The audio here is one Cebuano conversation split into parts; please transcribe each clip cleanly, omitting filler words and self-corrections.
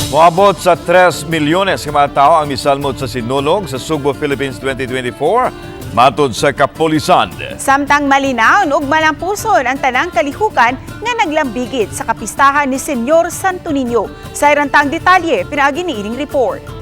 Moabot sa 3 milyones ka mga tao ang misalmot sa Sinulog sa Sugbo, Philippines 2024 matod sa kapolisan. Samtang malinawon ug malampuson ang tanang kalihukan nga naglambigit sa kapistahan ni Senyor Santo Niño. Sa irantang detalye, pinaagi niining report.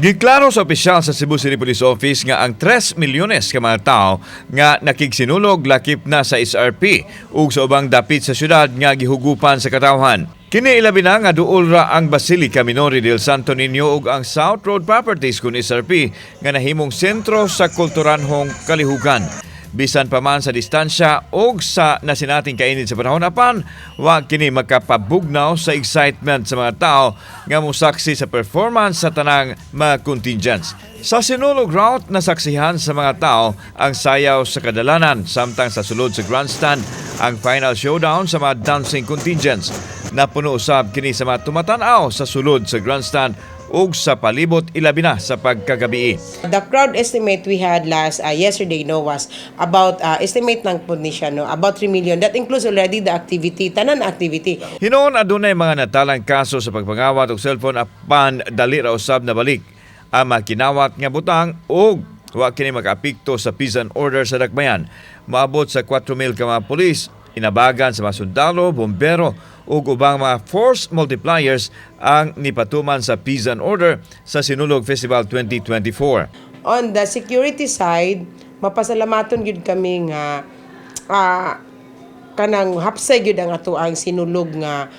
Giklaro sa opisyal sa Cebu City Police Office nga ang 3 milyones ka mga tao nga nakigsinulog lakip na sa SRP ug sa ubang dapit sa syudad nga gihugupan sa katawhan. Kini ilabi na nga duol ra ang Basilica Minore del Santo Niño ug ang South Road Properties kun SRP nga nahimong sentro sa kulturanhong kalihukan. Bisan pa man sa distansya o sa nasinating kainit sa panahon, apan wa kini makapabugnaw sa excitement sa mga tao nga mosaksi sa performance sa tanang mga contingents. Sa Sinulog route, nasaksihan sa mga tao ang sayaw sa kadalanan, samtang sa sulod sa grandstand ang final showdown sa mga dancing contingents. Napuno usab kini sa mga tumatan-aw sa sulod sa grandstand ug sa palibot, ilabi na sa pagkagabii. The crowd estimate we had last yesterday, no, was about estimate ng po ni siya, no, about 3 million. That includes already the activity, tanan activity. Hinuon adunay mga natalang kaso sa pagpangawat og cellphone, apan dali ra usab nabalik ang mga kinawat nga butang ug wa kini makaapekto sa peace and order sa dakbayan. Moabot sa 4,000 ka mga pulis, inabagan sa mga sundalo, bombero ug ubang mga force multipliers ang nipatuman sa peace and order sa Sinulog Festival 2024. On the security side, mapasalamaton gyud kami nga kanang hapsay gyud ang ato ang Sinulog nga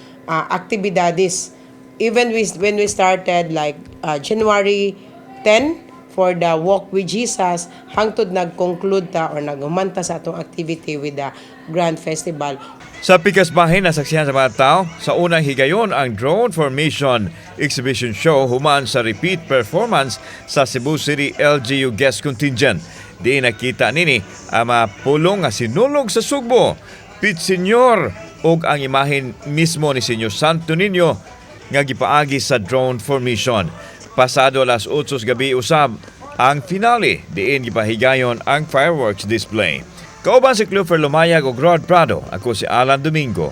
aktibidades. Even when we started like January 10 for the Walk with Jesus hangtod nag-conclude ta or nagumanta sa atong activity with the Grand Festival. Sa pikas bahin, nasaksihan sa mga tao sa unang higayon ang drone formation exhibition show human sa repeat performance sa Cebu City LGU guest contingent. Di nakita nini ang mga pulong nga Sinulog sa Sugbo, Pit Señor ug ang imahen mismo ni Senyor Santo Niño nga gipaagi sa drone formation. Pasado alas 8 sa gabi usab ang finale, diin gipahigayon ang fireworks display. Kauban si Clover Lumayag ug Rod Prado, ako si Alan Domingo.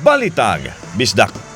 Balitag Bisdak.